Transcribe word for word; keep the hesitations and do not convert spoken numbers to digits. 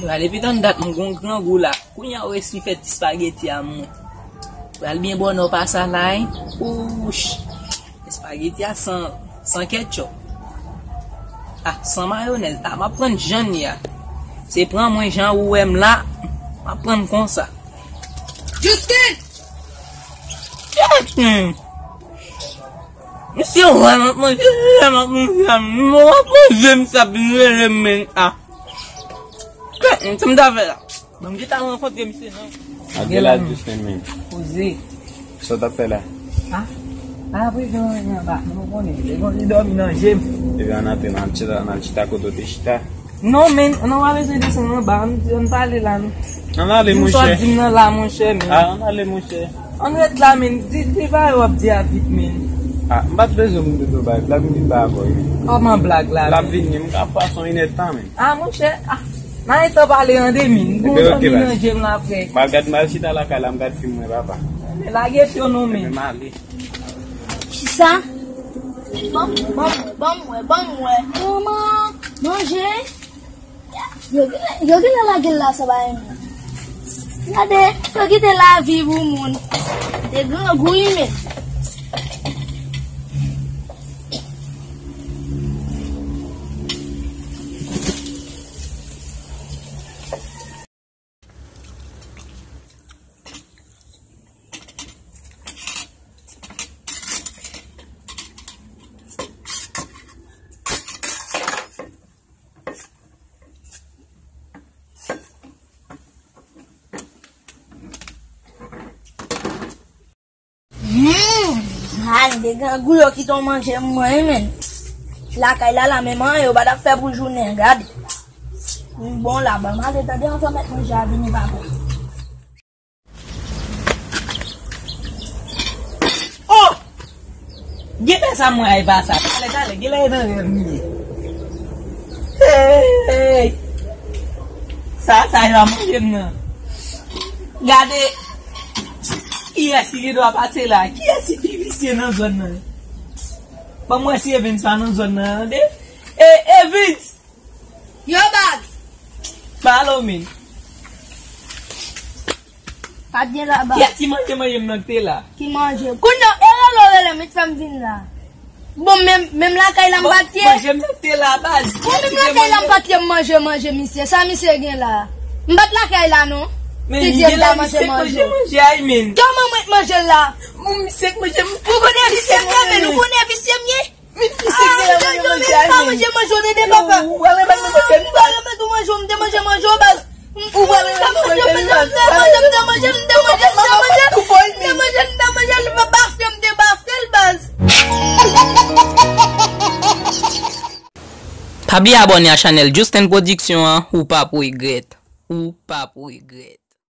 Ewa, depi tann dat m gon grangou la. Kounye a ou resi fè ti spageti a mwen. Pral byen bò nan pasa la, hein. Ouch. Espageti a san, san ketchup. Ah, san mayonèz. Ah, m ap pran jan li a. Se pran mwen jan ou wè m la. M ap pran konsa. Justin! Justin! Misye wè m ap manje, m ap manje, m ap manje, misye ap vin rele m, men, ah. Kè, sa m ta fè la? Ban m gentan rankontre misye, non. A gen la, Justin, men. Poze. Sa w t ap fè la? Ah? A, prezan, anyen anba. Nou konnen. Li gon, li dòmi nan je m. Epi ann antre, ann al chita, ann al chita kote w te chita. Non, men, nou pa bezwen desann anba. Ann, ann pale la, non. Ann ale, monchè. Di m sa w di m nan la, monchè, men. Ah, ann ale, monchè. Ann ret la, men. Di, di bagay w ap di a vit, men. Ah, m pa t bezwen pou m te di w bagay. L ap vin ba avè w, men. Kòman blag la, men? L ap vini, m ka pase yon inèdtan, men. Ah, monchè, ah, nan etan pale an de min. Gon dòmi nan je m la frè. M al gad, m al chita lakay la, m gad fim mwen, papa. Men lage pye w non, men. Ebyen, m ale. Kisa? Ban m, ban m wè, ban m wè, ban m wè. Manman, manje. Yo genlè, yo genlè lage l la san bagay menm. Gade, yo kite lavi pou moun. Te grangou wi men. Hmm, ay, de grangou yo kite w manje mwen, men. Lakay la, la menm anyen, yo pa t ap fè pou jounen, gade. M bon la, ban m ale, tande, anvan mèt manje a vini, papa. Oh! Genlè sa mwen ay pa sa. Talè, talè, genlè e nan rèv m ye. Hey! Sa, sa e pa manje m nan. Gade. Kiyès ki gen dwa pase la? Kiyès ki pi visye nan zòn nan? Ban m wè si Evens pa nan zòn nan, tande. E, Evens! Yo, baz! Pale w, men. Pa t gen la, baz. Kiyès ki manje manje m nan k te la? Ki manje? Kounye a, e rele w rele m, li t fè m vin la. Bon, menm, menm lakay la, m pa t ye. Manje m nan k te la, baz. Bon, menm lakay la, m pa t ye, m manje manje misye. Sa misye gen la? M pa t lakay la, non. Men li gen la, misye k manje manje a, men. Kòman mwen k manje l la? Bon, misye k manje m. Ou konnen visye m ye, men, ou konnen visye m ye. Misye k te la manje manje a, men. Pa manje manje w, tande, papa. Ou pa renmen manje m, ou pa renmen tou manje w, m te manje manje w, baz. Ou pa renmen manje m, m te manje, m te manje, m te manje, m te manje, m te manje, m te manje, m te bafle, m te bafle l, baz. Pa bliye abòne a chanèl Justin Production an, ou p ap regrèt. Ou p ap regrèt.